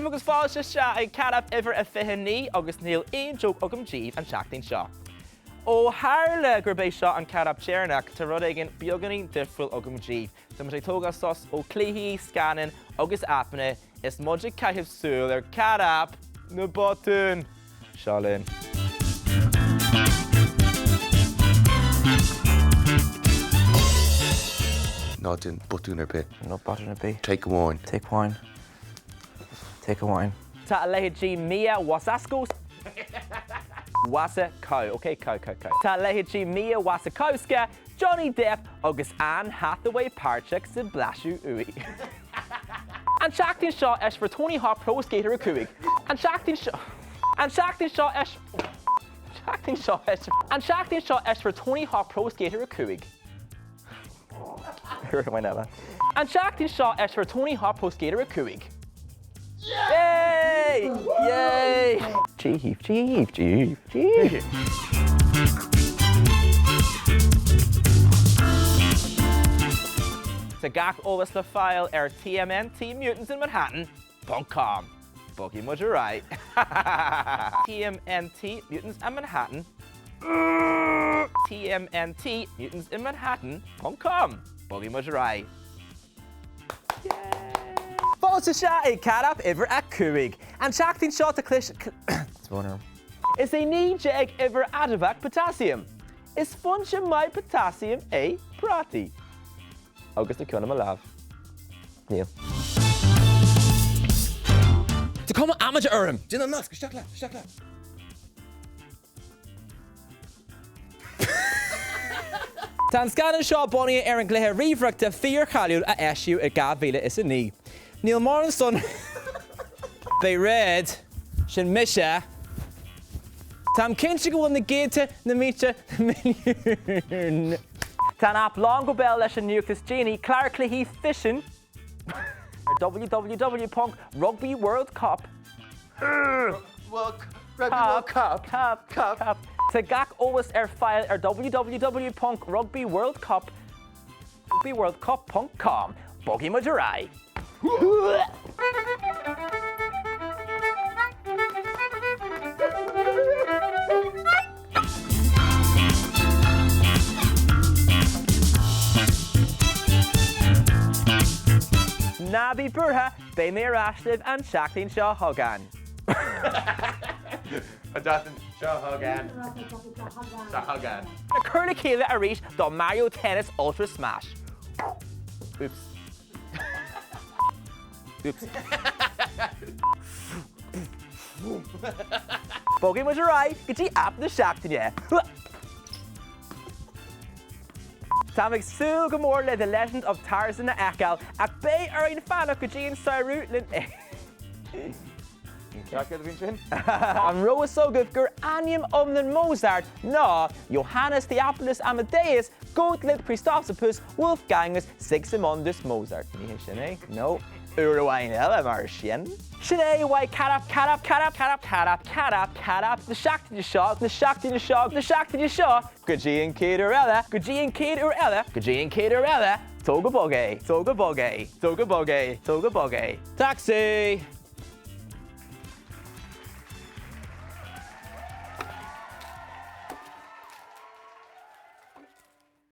daoibh agus fáilte isteach ag Cat App uimhir a 29 agus níl aon joke agam daoibh an tseachtain seo. Ó tharla gurb é seo an Cat App deireanach, tá rud éigin beagáinín difriúil agam daoibh. Tá muid ag tógáil sos ó chluichí, scannáin agus aipeanna is muid ag caitheamh súil ar Cat App na botún! Seo linn. Ná déan botún ar bith. No botún ar bith. Take amháin. Take amháin. Take amháin. Tá a leithéidí Mia Wasasko Wasa cow, ok cow cow cow. Tá a leithéidí Mia Wasikowska, Johnny Depp agus Anne Hathaway páirteach sa bhlaiseadh uaidh. An tseachtain seo eisfear Tony Hawk Pro Skater 5. An tseachtain seo An tseachtain seo eis An tseachtain seo eis An tseachtain seo eisfear Tony Hawk Pro Skater 5. Uair amháin eile. An tseachtain seo eisfear Tony Hawk Pro Skater 5. Yay! Yay! Dia dhaoibh, Dia dhaoibh, Dia dhaoibh, Dia Tá gach eolas le fáil ar TMNT Mutants in Manhattan ponc com. Bogfaidh muid ar aghaidh. TMNT Mutants in Manhattan TMNT Mutants in Manhattan ponc com. Bogfaidh muid ar aghaidh. Fáilte isteach ag Cat App uimhir 5. An tseachtain seo tá clis Is é 19 uimhir adamhach potaisiam. Is foinse maith potaisiam é prátaí. Agus tá ceann i mo lámh. Níl. Tá cuma amaideach orm! Déan an nasc, isteach leat, isteach leat. Tá an scannán seo bunaithe ar an gcluiche ríomhaireachta fíorcháiliúil a eisíodh i 2009. Níl mórán son. Beidh Red, sin mise. Táim cinnte go bhfuil na gcéadta, na mílte, na milliúin. Tá an aip lán go béal leis an nuacht is déanaí, clár cluichí físeáin ar www.rugbyworldcup. World Rugby World Cup Cup Cup Cup Tá gach eolas ar fáil ar www.rugbyworldcup rugbyworldcup.com Bogfaidh muid ar aghaidh! Ná bí buartha, beidh mé ar ais libh an tseachtain seo chugainn. An tseachtain seo chugainn. Seo chugainn. Cur le chéile arís do Mario Tennis Ultra Smash. Oops. Oops. Bogfaidh muid ar aghaidh go dtí aip na seachtaine. Táim ag súil go mór le The Legend of Tarzan a fheiceáil ach beidh orainn fanacht go dtí an samhradh len Céard a bhí ansin? An raibh fhios agaibh gur ainm iomlán Mozart ná Johannes Theophilus Amadeus Gottlieb Christophus Wolfgangus Sigismundus Mozart? Ní hé sin é, no. Uair amháin eile mar sin. Sin é uaidh Cat App Cat App Cat App Cat App Cat App Cat App Cat App na seachtaine seo na seachtaine seo na seachtaine seo go dtí an chéad uair eile go dtí an chéad uair eile go dtí an chéad uair eile tóg go bog é tóg go bog é tóg go bog é tóg go bog é Taxi!